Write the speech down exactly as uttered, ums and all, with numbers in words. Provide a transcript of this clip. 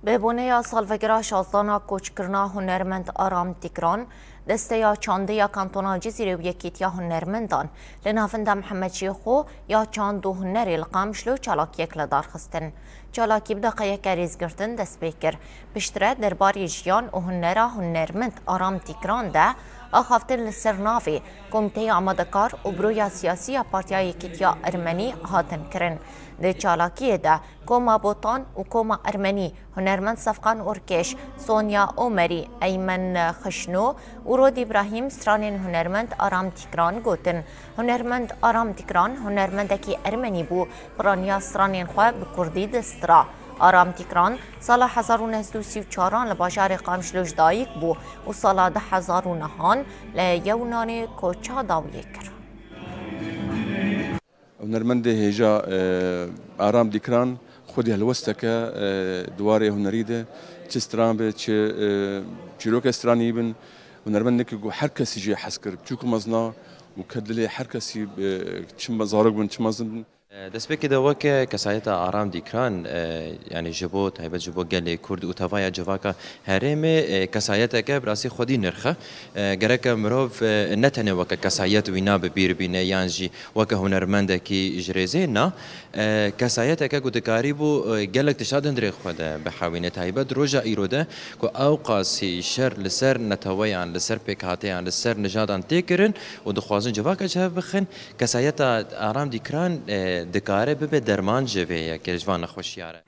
Bi boneya salvegera şazdana koçkirina hunermend Aram Dîkran, Desteya Çandê ya Kantona Cizîrê û Yekîtiya Hunermendan li navenda Mihemed Şêxo ya Çand û Hunerê li Qamişlo çalakiyek li dar xistin. Çalakî bi deqeyeke rêzgirtin dest pê kir. Piştre derbarê jiyan û hunera hunermend Aram Dîkran de axaftin li ser navê Komîteya Amadekar û Buroya Siyasî ya Partiya Yekîtiya Ermenî hatin kirin. Di çalakiyê de Koma Botan û Koma Ermenî, hunermend Sefqan Orkeş, Sonya Omerî, Eymen Xişno û Rod Îbrahîm stranên hunermend Aram Dîkran gotin. Hunermend Aram Dîkran hunermendekî ermenî bû, piraniya stranên xwe bi kurdî distira. Aram Dîkran sala hezar û neh sed û sî û çaran li bajarê Qamişlo ji dayik bû û sala du hezar û nehan li Yewnanê koça dawiyê kir. Hunermendê hêja, e, Aram Dîkran xwedî helwesteke, e, di warê hunerî de, çi stran be, çi, e, çîroke stranî bin, hunermendekî ku her kesî jê hez kir, çûk û mezin a û ke dilê her kesî, e, çi me-, zarok bin, çi mezin bin. E, destpêkê de weke kesayeta Aram Dîkran, e, yanî ji bo, taybet ji bo gelê Kurd û tevaya civaka herêmê, e, kesayeteke bi rastî xwedî nirx e. E, gereke mirov, e, ne tenê weke kesayet wîna bi bîr bîne yan jî weke hunermendekî ji rêzê na. E, kesayeteke ku dikarîbû, e, gelek tişta di hundirê xwe de bihewîne. Taybet roja îro de ku ewqasî şer li ser neteweyan, li ser pêkhateyan, li ser nijadan tê kirin û dixwazin civaka ji hev bixin, kesayeta Aram Dîkran, e, dikare bibe derman ji vê yekê, ji van nexweşiya re.